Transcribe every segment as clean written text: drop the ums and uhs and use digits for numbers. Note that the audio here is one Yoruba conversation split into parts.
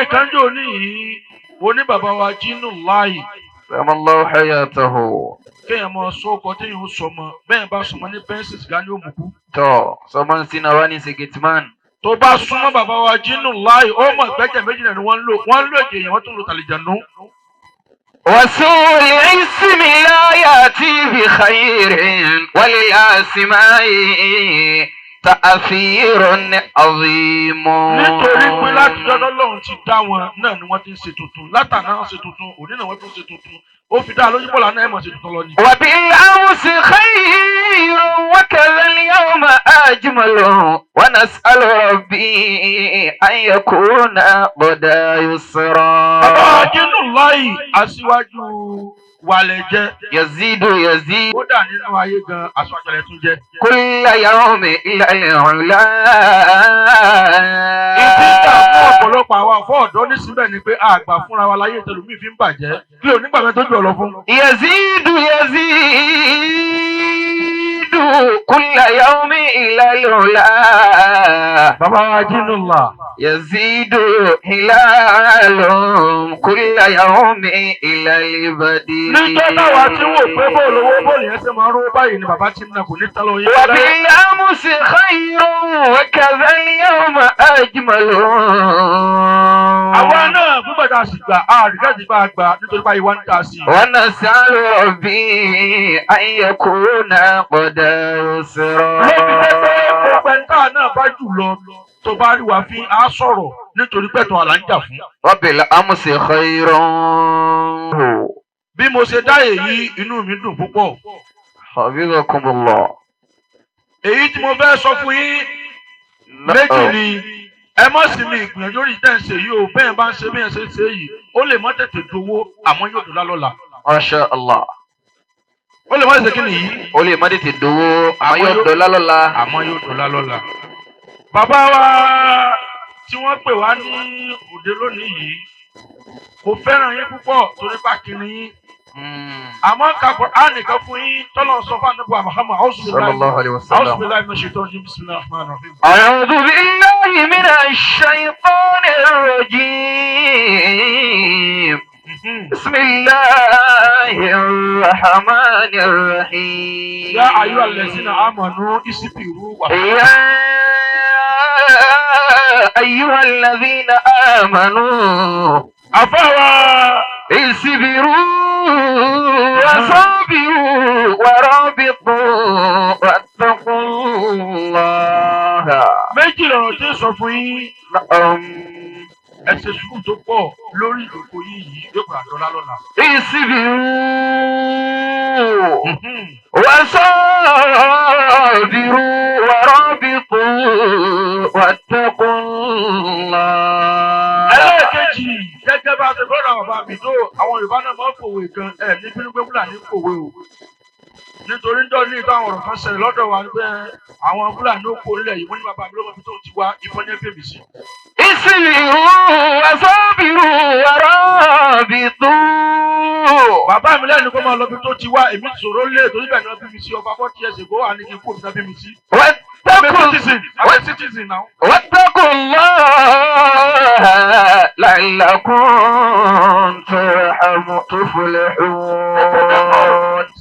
nìkan jò ní yìí, mo ní bàbá wa Jínú Láì. Sallallahu hayatahu. Kéèyàn máa sọ ọkọ téèyàn ó sọmọ, bẹ́ẹ̀ bá sọmọ ní bẹ́ńsì sìgá ní òmùkú. Tọ́ sọmọ ń sin àwa ní Sekitiman. Tó bá súnmọ́ bàbá wa Jínú Láì, ó mọ̀ ìgbẹ́jẹ̀ méjì náà ni wọ́n ń lò. Wọ́n ń lò èdè èèyàn, wọ́n tún ń lo tàlìjànú. وسوء الاسم لا يأتي بخير وللأسماء تأثير عظيم. Nítorí pé láti dọ́dọ́ lọ́run ti dá wọn náà ni wọ́n ti ń ṣe tuntun. Látàná wọ́n ṣe tuntun, òní náà wọ́n tún ṣe tuntun. Ó fi dá lójú bọ́lá náà ẹ̀ mọ̀ ṣe tuntun lọ ni. وبالأمس خير وكذا اليوم أجمل ونسأل ربي أن يكون غدا يسرا. Bàbá Jínú Láì aṣíwájú wàlẹ̀ jẹ́. يزيد يزيد Kódà nínú ayé gan aṣíwájú rẹ̀ tún jẹ́. كل يوم إلى العلا. Ìdí ìdààmú ọ̀pọ̀lọpọ̀ àwọn àfọ́ ọ̀dọ́ nísìnyí ni pé àgbà fúnra wa láyé ìtẹ̀lùmí fi ń bàjẹ́. Kí ló nígbà mẹ́ta tó jù ọ lọ fún? يزيد يزيد كل يوم إلى العلا. Bàbá wa Jínú Láì. يزيد هلال كل يوم إلى البديع. Níjọ́ táwa ti wò pé bóòlù owó bóòlù yẹn ṣe máa ń rówó báyìí ni bàbá ti ń na kò ní tálọ́ yín. وبالأمس خير وكذا اليوم أجمل. Àwa náà fúngbà tá a sì gbà á rí láti bá a gbà nítorí báyìí wá ń tà sí i. ونسأل ربي أن يكون قد يسرا. Ló fi jẹ́ pé gbogbo ẹni táwa náà bá jù lọ tó bá rí wa fín á sọ̀rọ̀ nítorí pẹ̀tọ́ àlà ń jà fún. وبالأمس خير. Bí mo ṣe dá èyí, inú mi dùn púpọ̀. حفظكم الله. Èyí tí mo fẹ́ sọ fún yín méjì ni ẹ má sì mi ìgbìyànjú orí tẹ́ ń ṣe yìí o, bẹ́ẹ̀ bá ń ṣe bẹ́ẹ̀ ṣe ń ṣe yìí, ó lè má tètè dowó àmọ́ yóò dùn lálọ́la. ما شاء الله. Ó lè má ṣe kí nìyí. Ó lè má tètè dowó àmọ́ yóò dọ́lá lọ́la. Àmọ́ yóò dọ̀la lọ́la. Bàbá wa tí wọ́n pè wá ní òde lónìí yìí, mo fẹ́ràn yín púpọ̀ torí pa kiri yín. Àmọ́ ka Kùránì kan fún yín tọ́lọ̀ sọ fún àdúgbò Muhammad Sallallahu alayhi wa sallam. A'udhu billahi minash shaitani rajim, bismillahir rahmanir rahim. أعوذ بالله من الشيطان الرجيم. بسم الله الرحمن الرحيم. Ya ayyuhal ladzina amanu isbiru wa يا أيها الذين آمنوا Àfáwà اصبروا وصابروا ورابطوا واتقوا الله. Méjì lọ̀rọ̀ tí ń sọ fún yín. نعم. Ẹ ṣe sùúrù tó pọ̀ lórí ìdókòó yìí yìí yóò padà dọ́lá lọ́la. اصبروا وصابروا ورابطوا واتقوا الله. Ẹlẹ́ẹ̀kejì, gẹ́gẹ́ bá a ṣe fọ́nà bàbá mi tó àwọn Yorùbá náà máa ń fòwe kan ẹ̀ ní bínú pé Fúlàní ń fòwe o. Nítorí ń dọ́ ní ìtàn ọ̀rọ̀ kan ṣẹlẹ̀ lọ́dọ̀ wa pé àwọn Fúlàní ó kó nílẹ̀ yìí, wọ́n ní bàbá mi ló mọ ibi tó ti wá ìfọ́n ní fèmí sí. اصبروا وصابروا ورابطوا. Bàbá mi lẹ́nu kó máa lọ bí tó ti wá, èmi sọ̀rọ̀ lé torí bẹ́ẹ̀ ni wọ́n bí mi sí ọba 40 years ago wà ní kí n kó mi náà bí mi sí. I'm a واتقوا citizen, I'm a citizen now. واتقوا الله لعلكم ترحمون تفلحون.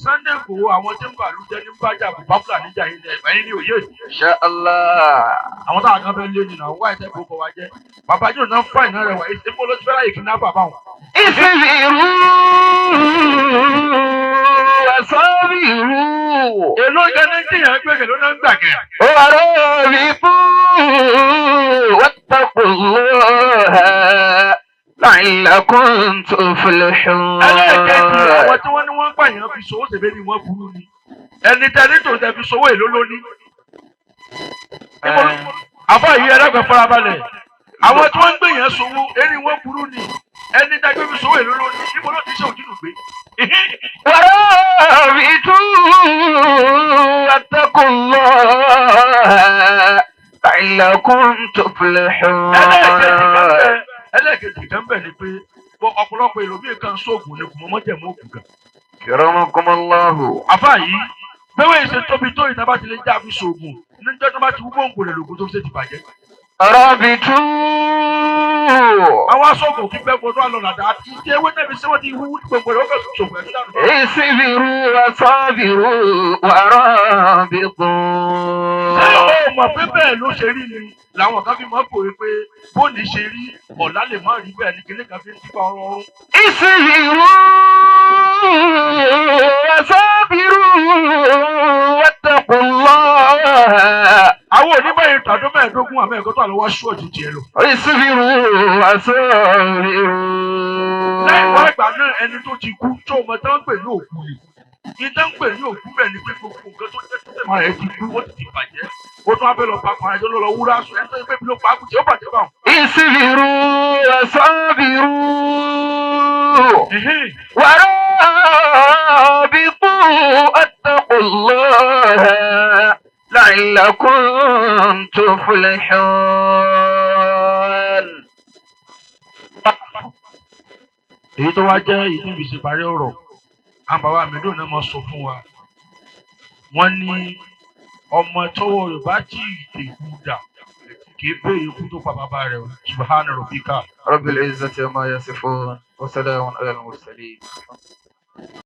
Sunday Igboho àwọn tí ń bà ló jẹ́ ní bájà kò bá Fúlàní jà yín lẹ̀ ẹ̀yin ní òye. إن شاء الله. Àwọn táwọn kan fẹ́ lé nínú àwọn wáyé tẹ́ kó kọ wa jẹ́. Bàbá yóò náà fà iná rẹ̀ wá èsì ló ti fẹ́ láyè kí náà bàbá wọn. اصبروا وصابروا Èló gẹ́gẹ́ ní tíyàn gbẹ̀gẹ̀ ló náà ń gbàgẹ̀. ورابطوا واتقوا الله لعلكم تفلحون. Ẹlẹ́ẹ̀kejì, àwọn tí wọ́n ní wọ́n ń pààyàn fi sowó ṣèbé ni wọ́n burú ni. Ẹni tẹ́ ní tòun tẹ́ fi sowó èló lóní. Àbá yìí ẹlẹ́gbẹ̀ẹ́ farabalẹ̀. Àwọn tí wọ́n ń gbèyàn sowó eré wọn burú ni. Ẹni tẹ́ gbé fi sowó èló lóní. Níbo ló ti ṣe òjìnú gbé? ورابطوا واتقوا الله لعلكم تفلحون. Ẹlẹ́ẹ̀kejì kan bẹ̀ ni pé ọ̀pọ̀lọpọ̀ èrò bíi kan sóògùn ni kò mọ́ mọ́jẹ̀mú ògùn gan. كرمكم الله. Àfáà yìí bẹ́wẹ̀ ṣe tóbi tó ìta bá ti lè já fi ṣoògùn níjọ́ tó bá ti wú gbòǹgbò rẹ̀ lògùn tó fi ṣe ti bàjẹ́. رابطوا. Àwọn aṣọ́gun kí bẹ́ẹ̀ gbọdọ̀ àlọ́ làdá àti ìdí ewé náà fi ṣé wọ́n ti hu gbogbo rẹ̀ ó kàn ṣòfò ẹ̀ dànù. اصبروا وصابروا ورابطوا. Ṣé o mọ̀ pé bẹ́ẹ̀ ló ṣe rí ni làwọn kan fi máa ń pòwe pé bóòní ṣe rí ọ̀la lè má rí bẹ́ẹ̀ ni kinní kan fi ń tipa ọrọ̀ ọrùn. اصبروا وصابروا واتقوا الله. Àwọn oníbẹ̀yìn tàdó 15 àmọ́ ẹ̀kọ́ tó àlọ́ wá ṣọ́ọ̀jì tiẹ̀ lọ. اصبروا وصابروا. Lẹ́yìn wá ìgbà náà ẹni tó ti kú tó ọmọ tó ń pè ní òkú ni. Ìtàn ń pè ní òkú bẹ́ẹ̀ ni pé gbogbo nǹkan tó jẹ́ tó tẹ̀mọ́ rẹ̀ ti kú ó ti bàjẹ́. Ó tún wá fẹ́ lọ pa kan àjọ ló lọ wúrà sùn ẹni tó yẹ pé bí ló pa á kú tí ó bàjẹ́ báwọn. اصبروا وصابروا Ẹ̀hẹ́n. ورابطوا اتقوا الله لعلكم تفلحون. Èyí tó wá jẹ́ èyí tó fi ṣe parí ọ̀rọ̀, àwọn bàbá mi dùn náà máa sọ fún wa. Wọ́n ní ọmọ tọwọ́ Yorùbá tí ìtẹ̀kù dà kì í béèrè ikú tó pa bàbá rẹ̀ o. Subhana rabbika. رب العزة عما يصفون وسلام على المرسلين.